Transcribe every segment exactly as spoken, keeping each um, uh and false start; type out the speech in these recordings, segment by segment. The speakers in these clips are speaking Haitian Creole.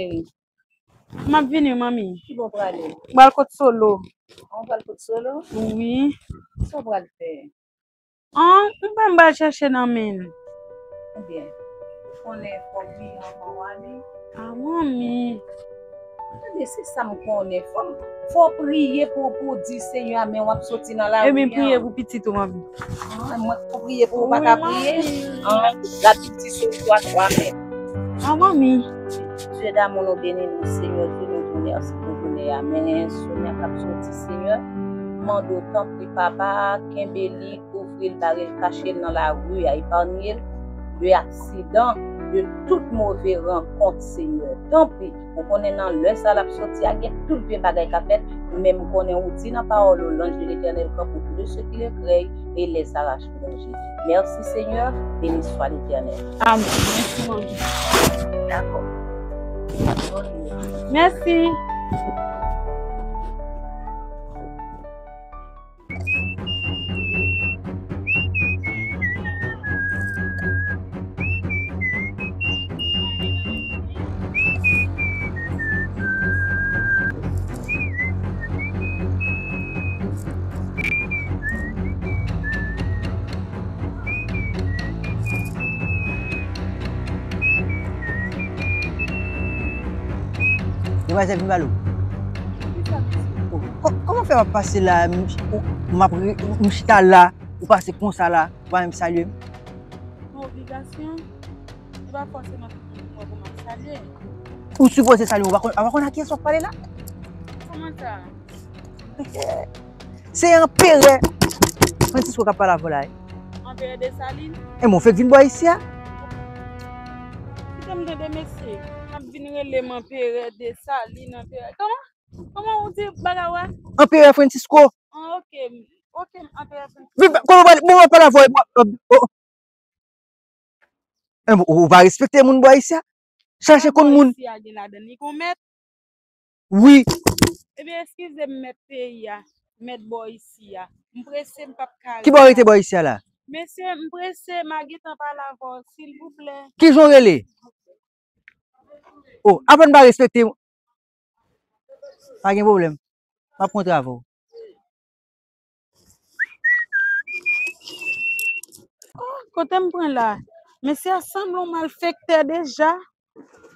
M ap vini, manmi. Ki bò w prale? M pral kot Solo. An, w pral kot Solo? Wi. Sa w pral fè? An, m pa m pral chèche nan men l. Ebyen, ou konnen fò w priye anvan w ale. A, manmi. Tande, se sa m konnen. Fò, fò w priye pou, pou w di Senyè a, men w ap soti nan lari a. Ebyen, priye pou pitit ou, manmi. An, mwen pou priye pou ou pa ka priye? An, Labib di sou twa, twa mèt. A, manmi. Dieu d'amour, nou beni nou, Senyè Dye, nou di w mèsi pou jounen an. Men Sonya k ap soti, Senyè, m mande w, tanpri, Papa, kenbe li, kouvri l, bare l, kache l nan lari a, epanye l de aksidan, de tout move rankont, Senyè. Tanpri, ou konnen nan lè sa l ap soti a, gen tout vye bagay k ap fèt, men m konnen ou di nan pawòl ou, l'ange de l'Éternel campe autour de ceux qui le craignent et les arrache en danger. Merci Seigneur, béni soit l'Éternel. Amen. Merci, manmi. Dakò. Merci. Demwazèl, vin pale w. Kisa, mesye? Kò-, kòman fè w ap pase la, m, ou, m ap re-, m chita la, ou pase konsa la, ou pa menm salye m? Yon obligasyon, se pa fòseman tout moun mwen pou m ap salye. Ou sipoze salye m, ou pa konn, ou pa konn a kiyès w ap pale la? Kòman sa? Se anperè Francisco k ap pale avè w la, wi. Anperè Desalin? E mwen fèk vin bò isi a. Kite m tande mesye, ap vin rele m anperè Desalin, anperè. Kòman? Kòman ou di bagay ou a? Anperè Francisco. Ah, ok. Ok, anperè Francisco. Vin, kòman w pale, bon, w pale avè w, oh, oh. Enben, ou, ou pa respekte moun bò isi a. Chache konn moun. Bò isi a gen ladan li gon mèt. Wi. Ebyen, eskize m, mèt peyi a, mèt bò isi a. M prese, m p ap ka rete. Ki bò w rete bò isi a la? Mesye, m prese, m a gentan pale avè w, silvouplè. Ki jan w rele? Oh, avan n pa respekte. Pa gen pwoblèm. M ap kontre avè w. Oh, kote m pran la? Mesye a sanble yon malfektè deja.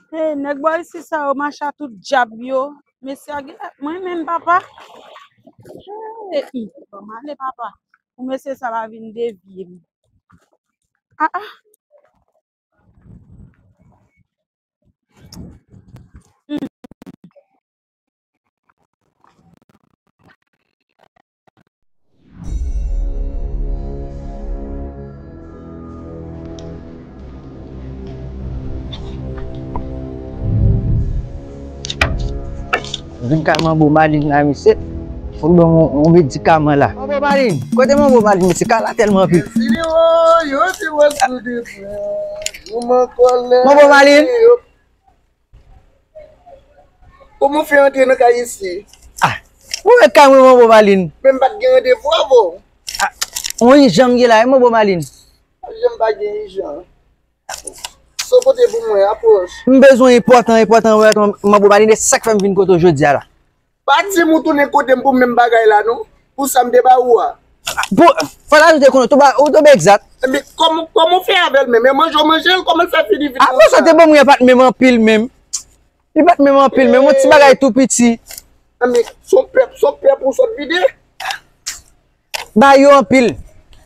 Hey, nèg bò isi sa yo mache a tout dyab yo. Mesye a gen, mwen menm papa. Hey, hmm, ban m ale papa. Pou mesye sa pa vin devye m. Ah, ah. Vin kay manbo Malin la, mesye. Fòk ban yon, yon medikaman la. Manbo Malin, kote manbo Malin, mesye? Kay la tèlman anpil. Manbo Malin. Kòman w fè antre nan kay isi? Ah, ou wè kay mwen, manbo Malin. Men m pa t gen randevou avè w. Ah, yon ijan m gen la, wi, manbo Malin. Ijan m pa gen ijan. Sa w pote pou mwen, apwòch. M bezwen enpòtan, enpòtan, wè, manbo Malin, e sa k fè m vin kote w jodi a la. Pa di m ou tounen kote m pou menm bagay la, non. Pou sa m te ba ou a. Pou, fò la nou te konnen, ou tonbe egzat. Enben, kòman, kòman w fè avè l menm? E manje w manje l, kòman l fè fini vin konsa? Apre sa, te ban mwen pa t menm anpil menm. Li pa t menm anpil menm, yon ti bagay tou piti. Enben, se yon pèp, se yon pèp ou sot vide? Ba yo anpil.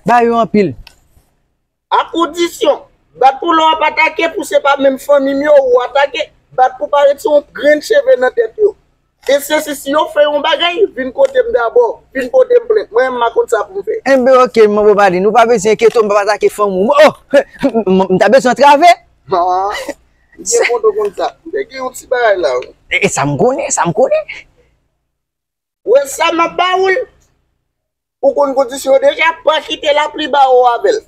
Ba yo anpil. A kondisyon, bat pou lè w ap atake, pou se pa menm fanmi m yo ou atake, bat pou pa retire yon grenn cheve nan tèt yo. E se si, si yo fè yon bagay, vin kote m dabò, vin pote m plent. Mwen menm, m a konn sa pou m fè. Enben, oke, manbo Malin, ou pa bezwen enkyete w, m p ap atake fanmi w. Oh! M, m, m ta bezwen antrave. Ah, m te kontan konn sa. M te gen yon ti bagay la, wi. E, e sa m konnen, sa m konnen. Ou wè sa m ap ba ou l? Ou konn kondisyon yo deja, pa kite lapli bare w avè l.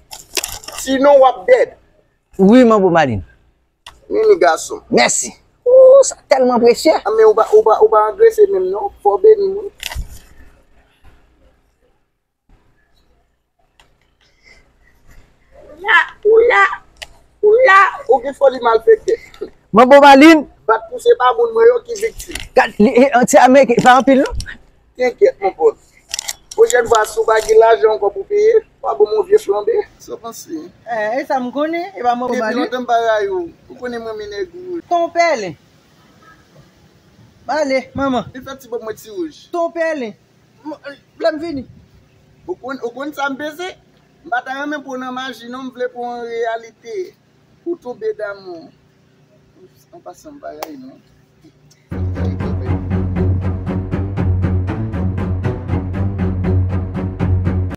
Sinon, w ap dèd. Wi, manbo Malin. Mimi gason. Mèsi. Ooh, sa tèlman presye. Ah, men ou pa, ou pa, ou pa angrese menm non. Fò w beni m, wi. La, ou la, ou la, ou gen foli malfektè. Manbo Malin, Bat pou se pa moun mwen yo ki viktim. Gad, li, e, an ti Ameriken, pa anpil non. Tenkèt, mon pote. Pwochèn fwa, si w pa gen lajan ankò pou peye, w a ban m yon vye flanbe. Sa w panse? Eh, e sa m konnen, e pa mwen. Depi lontan m pa rayi w. Ou konnen mwen renmen nèg wouj. Ton pèlen. Bale, manman. Li fè ti bòb mwen ti wouj. Ton pèlen. M, lè m vini. Ou konn, ou konn sa m bezwen? M pa ta renmen pou w nan maji non, m vle pou w an reyalite. Ou tonbe damou. An pasan, m pa rayi non.